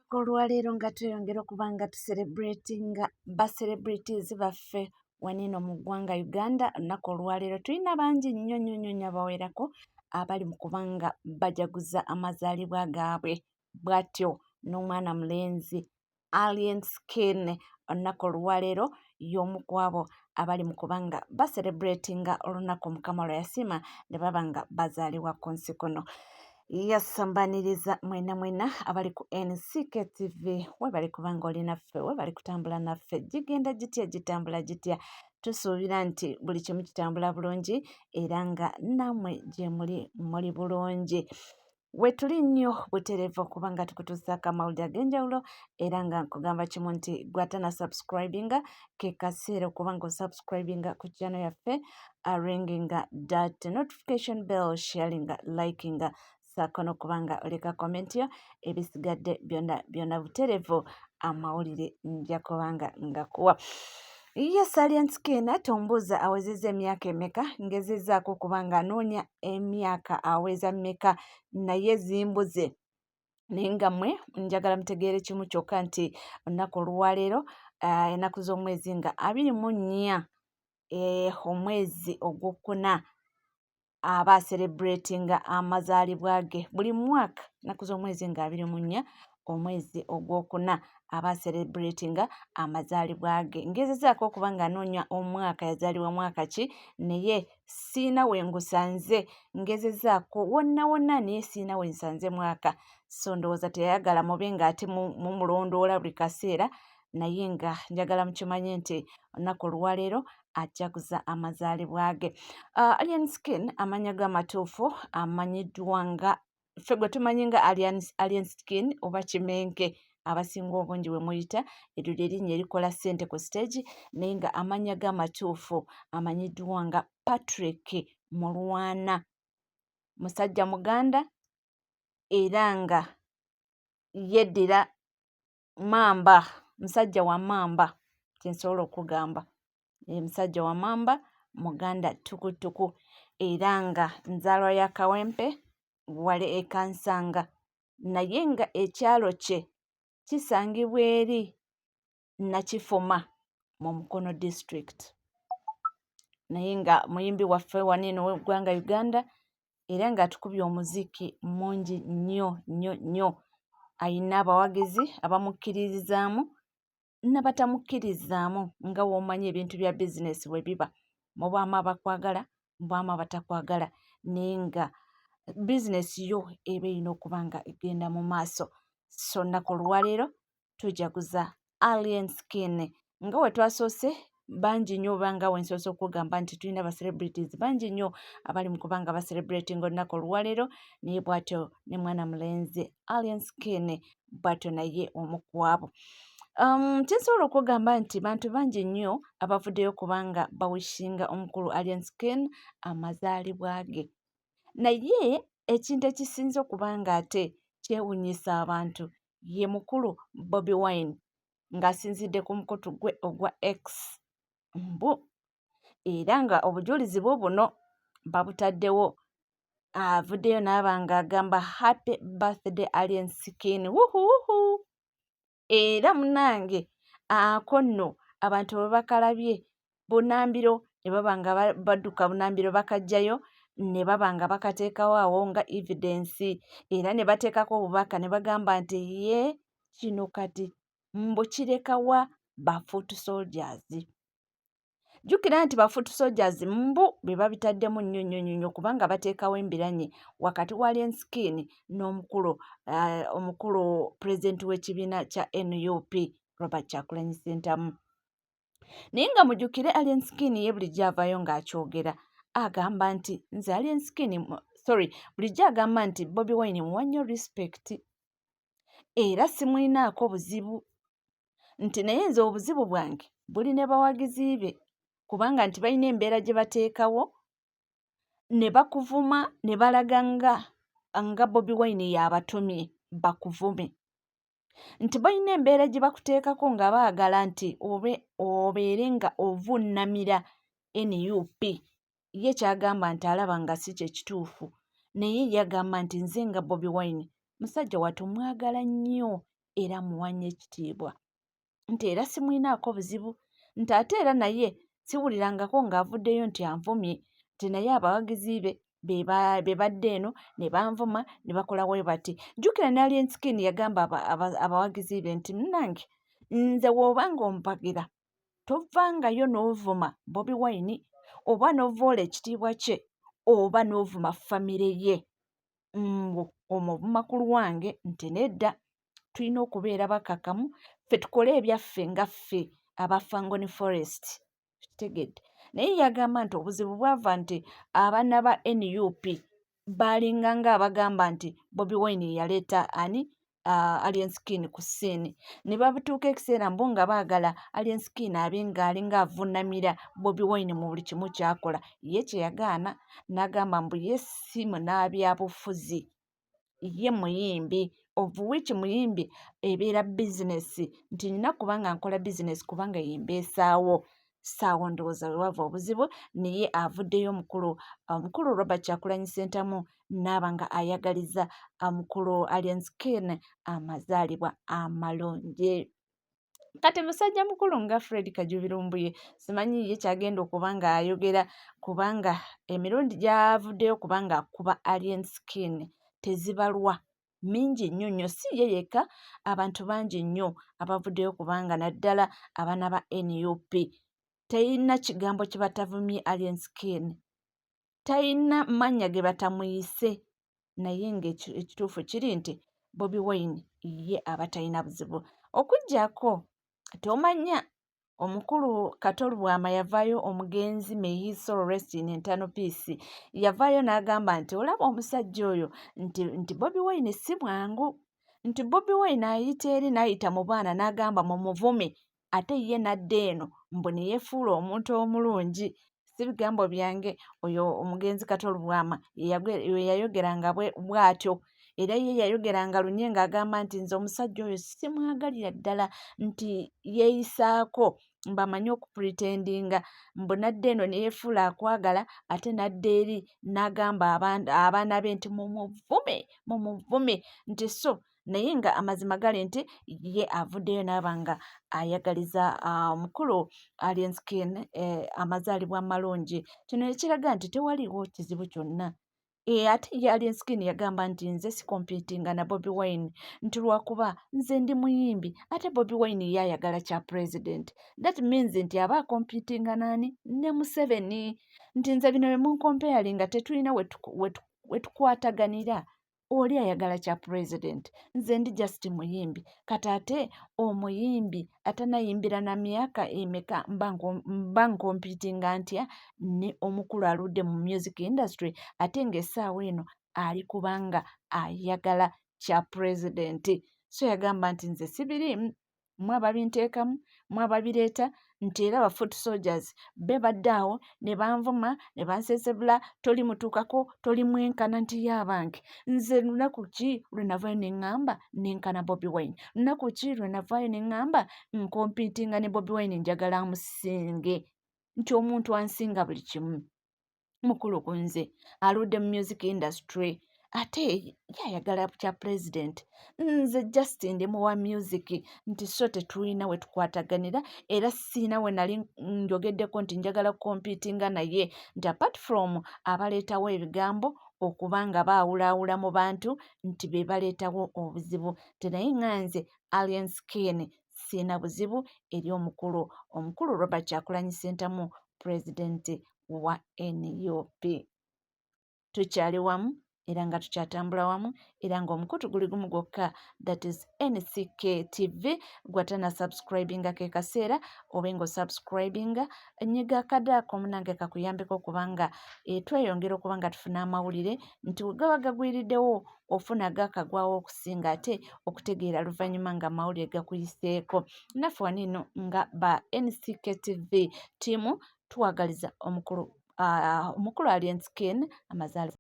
Olunaku olwaleero nga tweyongera okuba nga tucelebratinga ba celebrities baffe wano eno mu ggwanga Uganda. Olunaku olwaleero tulina bangi nnyo nnyo nnyo nnyo abawerako abali mu kuba nga bajaguza amazaalibwa gaabwe. Bw'atyo n'omwana mulenzi Alien Skin olunaku olwaleero y'omu ku abo abali mu kuba nga bacelebratinga olunaku Mukama lwe yasiima ne baba nga bazaalibwa ku nsi kuno. Yes, mbaniriza mwena mwena abali ku NCK TV. Webali kuba nga oli naffe, webali kutambula naffe. Gigenda gitya, gitambula gitya? Tusuubira nti buli kimu kitambula bulungi era nga nammwe gye muli muli bulungi. Wetuli nnyo butereevu okuba nga tukutuusaako amawulire ag'enjawulo, era nga nkugamba kimu nti gwatana subscribinga, ke kaseera okuba nga osubscribinga ku channel yaffe, ringinga that notification bell, sharinga, likinga, saako n'okuba nga oleka comment yo. Ebisigadde byonna byonna butereevu amawulire nja kuba nga ngakuwa. Yes, Alien Skin ate ombuuza awezezza emyaka emeka? Ngezezzaako okuba nga anoonya emyaka aweza mmeka, naye zimbuze. Naye nga mmwe njagala mutegeere kimu kyokka nti olunaku olwaleero, ennaku z'omwezi nga 24, omwezi ogwokuna, aba acelebratinga amazaalibwa ge. Buli mwaka ennaku z'omwezi nga 24 omwezi ogwokuna aba acelebratinga amazaalibwa ge. Ngezezaako okuba nga anoonya omwaka yazaalibwa mwaka ki, naye siina we ngusanze. Ngezezaako wonna wonna, naye siina we nsanze mwaka. So ndowooza teyayagala mube ng'ate mumulondoola buli kaseera, naye nga njagala mukimanye nti olunaku olwaleero ajaguza amazaalibwa ge. Alien Skin amannya ge amatuufu amanyiddwa nga ffe gwe tumanyi nga Alien, Alien Skin oba Kimenke abasinga obungi bwe muyita. Eryo lye linnya erikola ssente ku stage, naye nga amannya ge amatuufu amanyiddwa nga Patrick Mulwana, musajja Muganda era nga yeddira Mamba, musajja wa Mamba kyensobola okugamba. Musajja wa Mamba, Muganda ttukutuku, era nga nzaalwa ya Kawempe wale e Kansanga, naye nga ekyalo kye kisangibwa eri Nakifuma mu Mukono District. Naye nga muyimbi waffe wano eno w'eggwanga Uganda, era ng'atukubye omuziki mungi nnyo nnyo nnyo. Ayina abawagizi abamukkiririzaamu n'abatamukkirizaamu, nga w'omanyi ebintu bya bizinesi bwe biba, mubaamu abakwagala, mubaamu abatakwagala, naye nga bizinesi yo eba erina okuba nga egenda mu maaso. So nnaku olwaleero tujaguza Alien Skin. Nga we twasoose bangi nnyo, oba nga wensoose okugamba nti tulina ba celebrities bangi nnyo abali mu kuba nga bacelebrating olunaku olwaleero, naye bw'atyo ne mwana mulenzi Alien Skin bw'atyo naye omu ku abo. Kyensobola okugamba nti bantu bangi nnyo abavuddeyo kubanga bawishinga omukulu Alien Skin amazaalibwa ge, naye ekintu ekisinze okuba nga ate kyewunyisa abantu ye mukulu Bobi Wine ng'asinzidde ku mukutu gwe ogwa X mbu era nga obujulizi bwo buno babutaddewo, avuddeyo n'aba ng'agamba, "Happy birthday, Alien Skin, wuhuwuhu." Era munange ako nno abantu bwe bakalabye bunambiro ne baba nga badduka bunambiro bakajjayo ne baba nga bakateekawo awo nga evidence, era ne bateekako obubaka ne bagamba nti ye kino kati mbu kirekawa ba foot soldiers. Jjukira nti ba foot soldiers mbu be babitaddemu nnyo nnyo nnyo nnyo, kubanga bateekawo embiranye wakati wa Alien Skin n'omukulu omukulu pulezidenti w'ekibiina kya NUP, Robert Kyagulanyi Ssentamu. Naye nga mujjukire, Alien Skin ye bulijjo avaayo ng'akyogera, agamba nti nze Alien Skin, sorry, bulijjo agamba nti Bobi Wine muwa nnyo respect era simulinaako buzibu, nti naye nze obuzibu bwange buli ne bawagizi be, kubanga nti balina embeera gye bateekawo ne bakuvuma ne balaga nga Bobi Wine y'abatumye bakuvume, nti balina embeera gye bakuteekako nga baagala nti obe obeere nga ovunnamira NUP. Ye kyagamba nti alaba nga si kye kituufu, naye yagamba nti nze nga Bobi Wine musajja wattu mwagala nnyo. era amuwa nnyo ekitiibwa nti era simulinaako buzibu nti ate era naye siwulirangako ng'avuddeyo nti anvumye nti naye abawagizi be be badde eno ne banvuma ne bakola we bati. Jjukira ne Alien Skin yagamba abawagizi be nti munnange nze w'oba ng'ompagira tovangayo n'ovuma Bobi Wine oba n'ovvoola ekitiibwa kye oba n'ovuma famire ye mbu omwo makulu wange nti nedda tulina okubeera bakakamu ffe tukole ebyaffe nga ffe aba Fangone Forest kitegedde. Naye yagamba nti obuzibu bwava nti abaana ba NUP baalinga nga abagamba nti Bobi Wine yaleeta ani Alien Skin ku scene ne babituuka ekiseera mbu nga baagala Alien Skin abe ng'alinga avunnamira Bobi Wine mu buli kimu ky'akola. Ye kye yagaana n'agamba mbu ye si munnabyabufuzi ye muyimbi of which muyimbi ebeera bizinesi nti nina kuba nga nkola bizinesi kubanga yembeesaawo. Ssaawo ndowooza we wava obuzibu naye avuddeyo omukulu Robert Kyagulanyi Ssentamu n'aba nga ayagaliza omukulu Alien Skin amazaalibwa amalungi. Kati musajja mukulu nga Fred Kajubi Lumbuye simanyi ye ky'agenda okuba ng'ayogera kubanga emirundi gy'avuddeyo okuba ng'akuba Alien Skin tezibalwa mingi nnyo nnyo si ye yekka abantu bangi nnyo abavuddeyo kubanga naddala abaana ba NUP teyina kigambo kye batavumye Alien Skin talina mannya ge batamuyise naye ng'ekituufu kiri nti Bobi Wine ye aba talina buzibu okuggyako tomanya omukulu Kato Lubwama yavaayo omugenzi may his soul rest in eternal peace yavaayo n'agamba nti olaba omusajja oyo nti Bobi Wine si bwangu nti Bobi Wine ayita eri n'ayita mu baana n'agamba mumuvume ate ye n'adda eno mbu ne yeefuula omuntu omulungi. Si bigambo byange oyo omugenzi Kato Lubwama ye yayogeranga bw'atyo era ye yayogeranga lunye ng'agamba nti nze omusajja oyo simwagalira ddala nti yeeyisaako mbamanyi okupretendinga mbu n'adda eno ne yeefuula akwagala ate n'adda eri n'agamba abaana be nti mumuvume mumuvume nti so naye nga amazima gali nti ye avuddeyo n'aba nga ayagaliza omukulu Alien Skin amazaalibwa amalungi. Kino ekiraga nti tewaliiwo kizibu kyonna. Ate ye Alien Skin yagamba nti nze sikompitinga na Bobi Wine nti lwakuba nze ndi muyimbi ate Bobi Wine ye ayagala kya president. That means nti aba akompitinga naani ne Museveni nti nze bino bye munkompeyalinga tetulina we tukwataganira oli ayagala kya president nze ndi just muyimbi kati ate omuyimbi atanayimbira na myaka emeka mba nkompitinga ntya ne omukulu aludde mu music industry ate ng'essaawa eno ali kubanga ayagala kya president. So yagamba nti nze sibiriimu mmwe ababinteekamu mmwe ababireeta nti era ba foot soldiers be badde awo ne banvuma ne bansesebula toli mutuukako toli mwenkana nti ye abange nze lunaku ki lwe navaayo ne ŋŋamba nenkana Bobi Wine lunaku ki lwe navaayo ne ŋŋamba nkompitinga ne Bobi Wine njagala amusinge nti omuntu ansinga buli kimu mukulu ku nze aludde mu music industry ate yayagala kya president nze just ndi muwa music nti so tetulina we tukwataganira era siina we nali njogeddeko nti njagala competinga naye nti apart from abaleetawo ebigambo okuba nga baawulaawula mu bantu nti be baleetawo obuzibu nti naye nga nze Alien Skin siina buzibu eri omukulu Robert Kyagulanyi Ssentamu president wa NUP. Tukyali wamu era nga tukyatambula wamu era ng'omukutu guli gumu gwokka that is NCK TV gwatana subscribinga ke kaseera obe ng'osubscribinga nyiga akadde ako munange kakuyambeko okubanga tweyongera okuba nga tufuna amawulire nti we gaba gagwiriddewo ofuna gakagwawo okusinga ate okutegeera luvannyuma nga amawulire gakuyiseeko. Naffe wano eno nga ba NCK TV ttiimu tuwagaliza omukulu Alien Skin amazaalibwa.